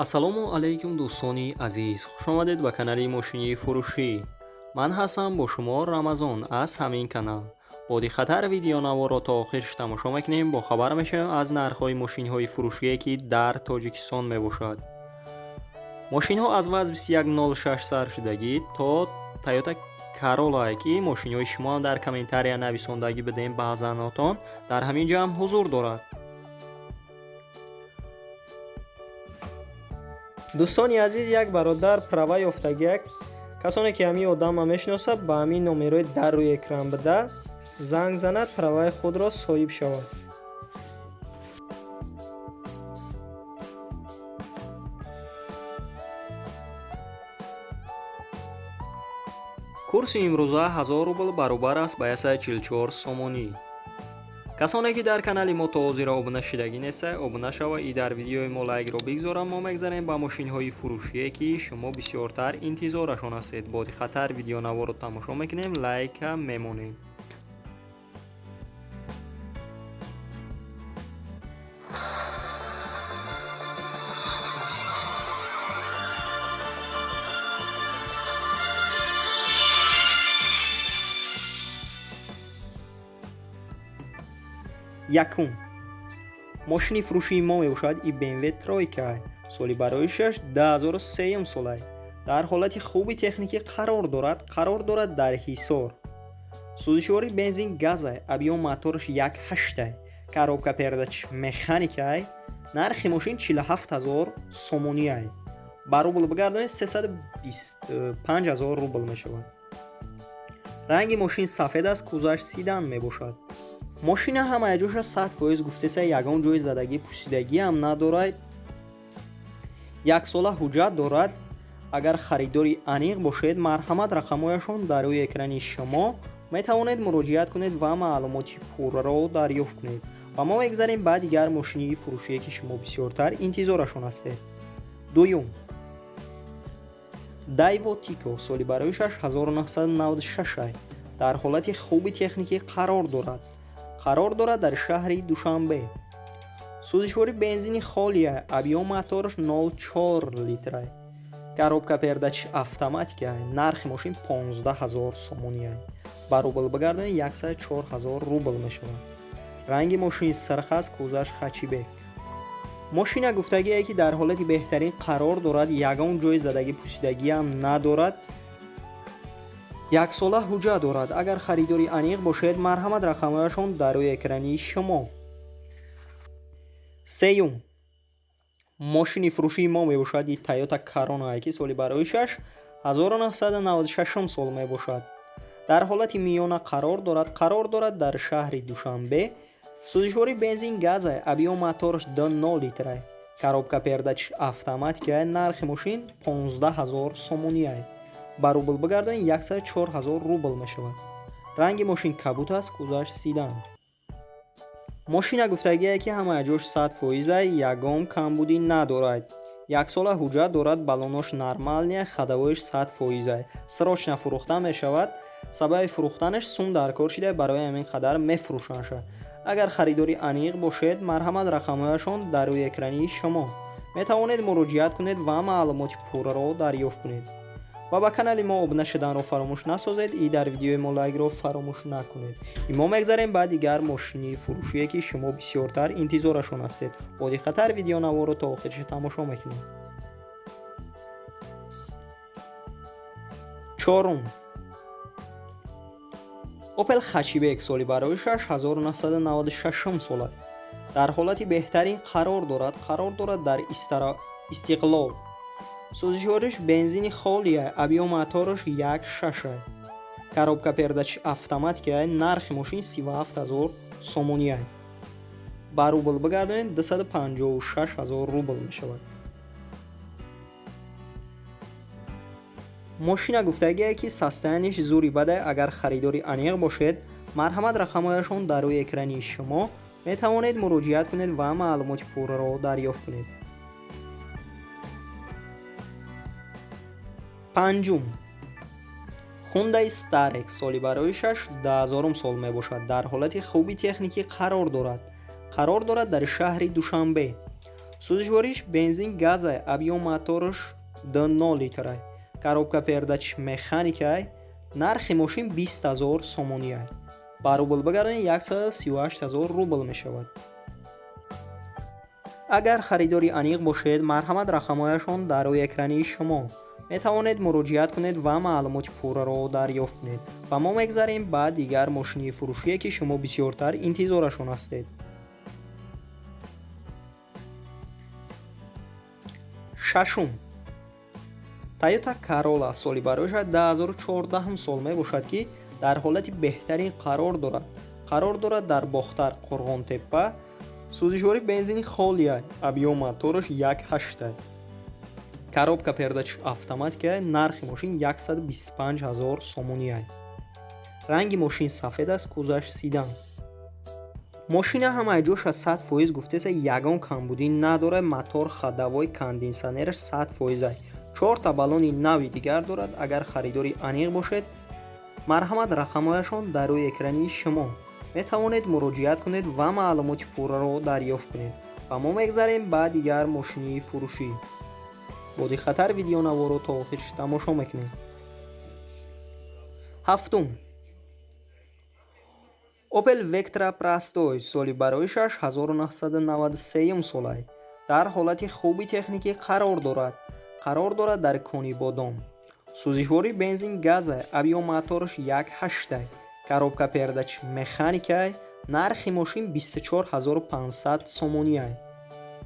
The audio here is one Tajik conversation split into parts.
Ассалому алайкум, дӯстони азиз, хушомадед ба канали мошини фурӯшӣ. Ман ҳастам бо шумо Рамазон аз ҳамин канал. Бо диққаттар видеонаворро то охирш тамошо мекунем, бохабар мешавем аз нархҳои мошинҳои фурӯшие, ки дар Тоҷикистон мебошад. Мошинҳо аз ВАЗ 2106 сар шудагӣ то Toyota Corolla, ки мошинҳои шумо дар комментария нависондагӣ бидем, баъзанотон дар ҳамин ҷо ҳам ҳузур дорад. Дӯстони азиз, як бародар права ёфтагиак. Касоне ки ҳамин одамма мешиносад, ба ҳамин номерои дар рӯи экран буда занг занад, праваи худро соҳиб шавад. Курси имрӯза 1000 рубл баробар аст ба 144 сомонӣ. Касоне ки дар канали мо то ҳозира обуна шидагӣ нестед, обуна шава и дар видеои мо лайкро бигзорам. Мо мегзарем ба мошинҳои фурӯшие, ки шумо бисёртар интизорашон ҳастед. Бо диққаттар видеонаворро тамошо мекунем, лайка мемонем. Якум мошини фурӯшии мо мебошад и BMW тройка, соли бароишаш 2003 солай, дар ҳолати хуби техникӣ қарор дорад, қарор дорад дар Ҳисор. Сӯзишвори бензин газай, объём мотораш 1,8, коробка передач механикай. Нархи мошин 47 000 сомониай, ба рубл бигардонед, 325 000 рубл мешавад. Ранги мошин сафед аст, кузаш седан мебошад. Мошина ҳамаи ҷоша 100% гуфтеса, ягон ҷои задагӣ пусидагиам надорад, яксола ҳуҷҷат дорад. Агар харидори аниқ бошед, марҳамат, рақамҳояшон дар рӯи экрани шумо, метавонед муроҷиат кунед ва маълумоти пурраро дарёфт кунед. Ва мо мегзарем ба дигар мошинии фурӯшие, ки шумо бисёртар интизорашон ҳастед. Дуюм Дайво Тико, соли бароишаш 1996, дар ҳолати хуби техникӣ қарор дорад, қарор дорад дар шаҳри Душанбе. Сӯзишвори бензини холия, объём мотораш 0,4 литра, коробка передач автоматика. Нархи мошин 15 000 сомония, ба рубл бигардонед, 104 000 рубл мешавад. Ранги мошин сирх аст, кузаш хэтчбек. Мошина гуфтагие, ки дар ҳолати беҳтарин қарор дорад, ягон ҷои задагӣ пусидагиам надорад, яксола ҳуҷҷат дорад. Агар харидори аниқ бошед, марҳамат, рақамҳояшон дар рӯи экрани шумо. Сеюм мошини фурӯшии мо мебошад и Toyota Corona, ки соли бароишаш 1996 сол мебошад, дар ҳолати миёна қарор дорад, қарор дорад дар шаҳри Душанбе. Сӯзишвори бензин газай, объём мотораш 2,0 литра, коробка передач автоматика. Нархи мошин 15 000 сомониай, ба рубл бигардонед, 104 000 рубл мешавад. Ранги мошин кабут аст, кузаш седан. Мошина гуфтагие, ки ҳамаи ҷош 100%, ягон камбудӣ надорад, яксола ҳуҷҷат дорад, баллонош нормальный, ходовойш 100%. Срочно фурӯхта мешавад. Сабаби фурӯхтанаш сум дар кор шида, барои ҳамин қадар мефурӯшандша. Агар харидори аниқ бошед, марҳамат, рақамҳояшон дар рӯи экрани шумо, метавонед муроҷиат кунед ва маълумоти пурраро дарёфт кунед. Ва ба канали мо обуна шуданро фаромӯш насозед и дар видеои мо лайкро фаромӯш накунед. И мо мегзарем ба дигар мошини фурӯшие, ки шумо бисёртар интизорашон ҳастед. Бо диққаттар видеонаворро то охирша тамошо мекунем. Чорум Опел хэтчбек, соли бароишаш 1996 сола, дар ҳолати беҳтарин қарор дорад, қарор дорад дар Истиқлол. Сӯзишвориш бензини холия, объём мотораш 1,6, коробка передач автоматика. Нархи мошин 37 000 сомония, ба рубл бигардонед, 256 000 рубл мешавад. Мошина гуфтагие, ки состояниш зури бадай. Агар харидори аниқ бошед, марҳамат, рақамҳояшон дар рӯи экрани шумо, метавонед муроҷиат кунед ва маълумоти пурраро дарёфт кунед. Панҷум Хундай Старекс, соли бароишаш 2000 сол мебошад, дар ҳолати хуби техникӣ қарор дорад, қарор дорад дар шаҳри Душанбе. Сӯзишвориш бензин газай, объём мотораш 2.0 литрай. Коробка передач механикай. Нархи мошин 20 000 сомониай. Ба рубл бигардонед 138 000 рубл мешавад. Агар харидори аниқ бошед, марҳамат, рақамҳояшон дар рӯи экрани шумо. Метавонед муроҷиат кунед ва маълумоти пурраро дарёфт кунед. Ва мо мегзарем ба дигар мошини фурӯшие, ки шумо бисёртар интизорашон ҳастед. Шашум. Toyota Corolla соли барояш 2014 сол мебошад, ки дар ҳолати беҳтарин қарор дорад. Қарор дорад дар Бохтар, Қурғонтеппа. Сӯзишвори бензини холия, объём мотораш 1.8. Коробка передач автоматика, нархи мошин 125 000 сомония. Ранги мошин сафед аст, кузаш седан. Мошина ҳамаи ҷоша 100% гуфтеса, ягон камбудӣ надорад, мотор, ходовой, кондитсионераш 100%. Чорта баллони нави дигар дорад. Агар харидори аниқ бошед, марҳамат, рақамҳояшон дар рӯи экрани шумо. Метавонед муроҷиат кунед ва маълумоти пурраро дарёфт кунед. Ва мо мегзарем ба дигар мошини фурӯшӣ. Бо диққаттар видеонаворо то охирш тамошо мекунем. Ҳафтум. Opel Vectra Простой соли бароишаш 1993 солай. Дар ҳолати хуби техникӣ қарор дорад. Қарор дорад дар Конибодом. Сӯзишвори бензин газай, объём мотораш 1.8. Коробка передач механикай, нархи мошин 24 500 сомониай.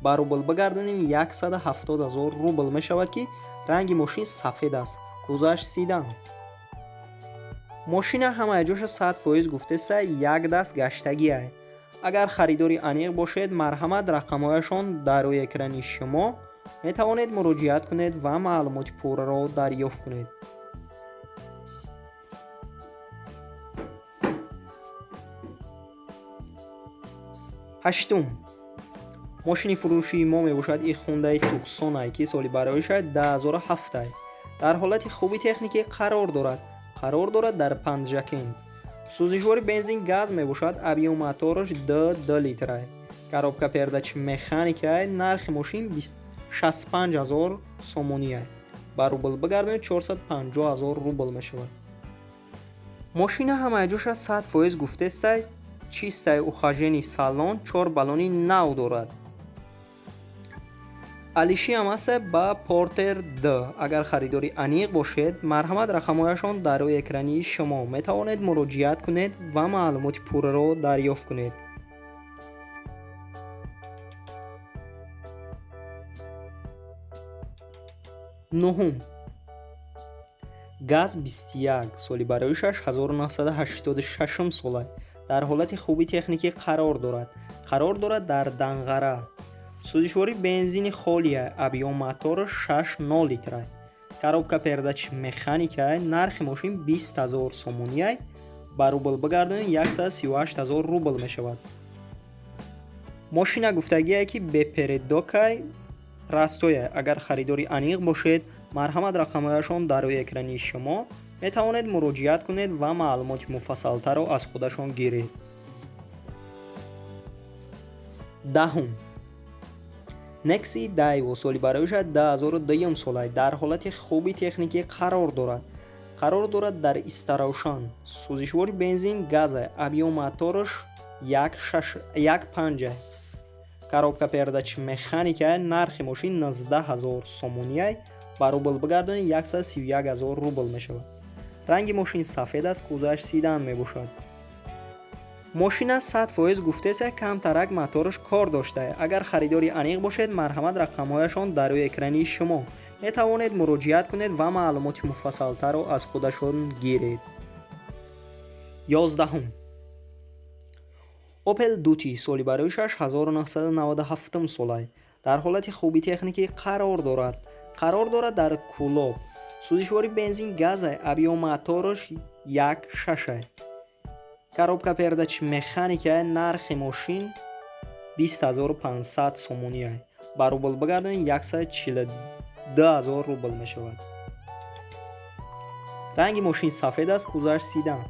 Ба рубл бигардонем 170 000 рубл мешавад, ки ранги мошин сафед аст, кузаш седан. Мошина ҳамаи ҷоша 100% гуфтеса, як даст гаштагиай. Агар харидори аниқ бошед, марҳамат, рақамҳояшон дар рӯи экрани шумо. Метавонед муроҷиат кунед ва маълумоти пурраро дарёфт кунед. Ҳаштум. Мошини фурӯшии мо мебошад и Hyundai Tucson, ки соли бароишаш 2007. Дар ҳолати хуби техникӣ қарор дорад. Қарор дорад дар Панҷакент. Сӯзишвори бензин газ мебошад, объём мотораш 2.2 литрай. Коробка передач механикай, нархи мошин 65 000 сомониай. Ба рубл бигардонед 450 000 рубл мешавад. Мошина ҳамаи ҷоша 100% гуфтестай, чистый ухоженный салон, чор баллони нав дорад. Алиши ҳам аст ба Портер Д. Агар харидори аниқ бошед, марҳамат, рақамҳояшон дар рӯи экрани шумо. Метавонед муроҷиат кунед ва маълумоти пурраро дарёфт кунед. Нуҳум. ГАЗ 21 соли бароишаш 1986 сола. Дар ҳолати хуби техникӣ қарор дорад. Қарор дорад дар Данғара. Сӯзишвори бензини холия, объём мотораш 6.0 литрай. Коробка передач механикай, нархи мошин 20 000 сомониай. Ба рубл бигардонед 138 000 рубл мешавад. Мошина гуфтагие, ки бе передокай, простой. Агар харидори аниқ бошед, марҳамат, рақамҳояшон дар рӯи экрани шумо. Метавонед муроҷиат кунед ва маълумоти муфассалтарро аз худашон гиред. Даҳум. Nexi Daewoo соли бароиша 2002 солай. Дар ҳолати хуби техникӣ қарор дорад. Қарор дорад дар Истаравшан. Сӯзишвори бензин газай, объём мотораш 1.5. Коробка передач механикай, нархи мошин 19 000 сомониай. Ба рубл бигардонед 131 000 рубл мешавад. Ранги мошин сафед аст, кузаш седан мебошад. Мошина 100% гуфтеса, камтарак мотораш кор доштае. Агар харидори аниқ бошед, марҳамат, рақамҳояшон дар рӯи экрани шумо. Метавонед муроҷиат кунед ва маълумоти муфассалтарро аз худашон гиред. 11. Opel Duty соли бароишаш 1997 солай. Дар ҳолати хуби техникӣ қарор дорад. Қарор дорад дар Кӯлоб. Сӯзишвори бензин газай, объём мотораш 1.6. Коробка передач механикай, нархи мошин 20500 сомониай. Ба рубл бигардонед 142 000 рубл мешавад. Ранги мошин сафед аст, кузаш седан.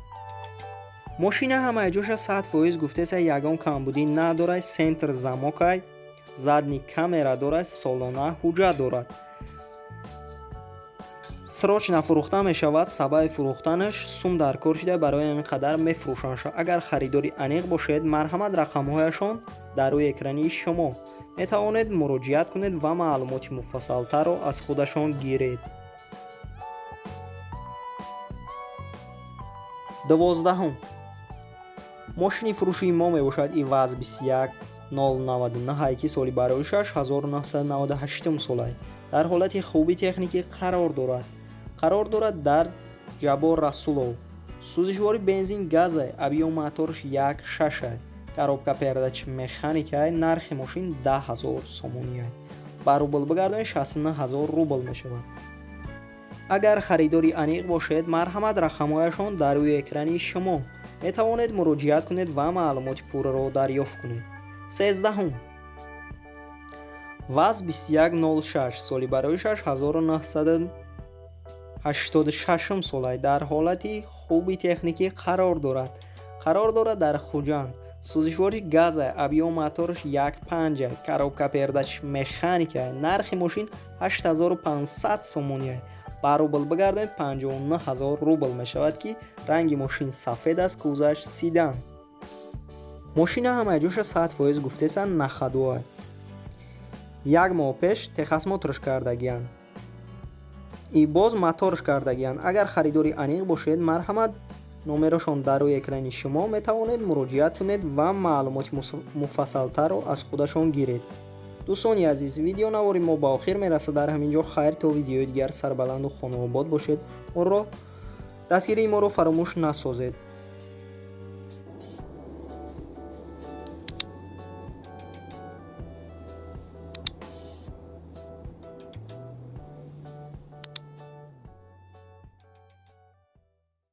Мошина ҳамаи ҷоша 100% гуфтеса, ягон камбудӣ надорад, центр замокай. Задний камера дорад, солона ҳуҷҷат дорад. Срочно фурӯхта мешавад. Сабаби фурӯхтанаш сум дар кор шуда, барои ҳамин қадар мефурӯшанд. Агар харидори аниқ бошед, марҳамат, рақамҳояшон дар рӯи экрани шумо, метавонед муроҷиат кунед ва маълумоти муфассалтарро аз худашон гиред. 12-ҳум мошини фурӯшии мо мебошад и ВАЗ 21099, ки соли бароишаш 1998 солай, дар ҳолати хуби техникӣ қарор дорад. Қарор дорад дар Ҷаббор Расулов. Сӯзишвори бензин газай, объём моторш 1,6, коробка передач механикай. Нархи мошин 10 000 сомониай, ба рубл бигардонед, 69 000 рубл мешавад. Агар харидори аниқ бошед, марҳамат, рақамҳояшон дар рӯи экрани шумо, метавонед муроҷиат кунед ва маълумоти пурраро дарёфт кунед. 13-ҳум ВАЗ 2106, соли бароишаш 1986 солай, дар ҳолати хуби техникӣ қарор дорад. Қарор дорад дар Хуҷанд. Сӯзишвори газа, объём моторш 1,5, коробка передач механика. Нархи мошин 8500 сомония, ба рубл бигардонед, 59 000 рубл мешавад, ки ранги мошин сафед аст, кузаш седан. Мошина ҳамаи ҷоша 100% гуфтесан, на ходу ай. Як моҳ пеш техосмотрш кардагиянд и боз моторш кардагиянд. Агар харидори аниқ бошед, марҳамат, номерошон дар рӯи экрани шумо, метавонед муроҷиат кунед ва маълумоти муфассалтарро аз худашон гиред. Дӯстони азиз, видеонавори мо ба охир мерасад дар ҳамин ҷо. Хайр, то видеои дигар, сарбаланду хонаобод бошед. Онро дастгирии моро фаромӯш насозед.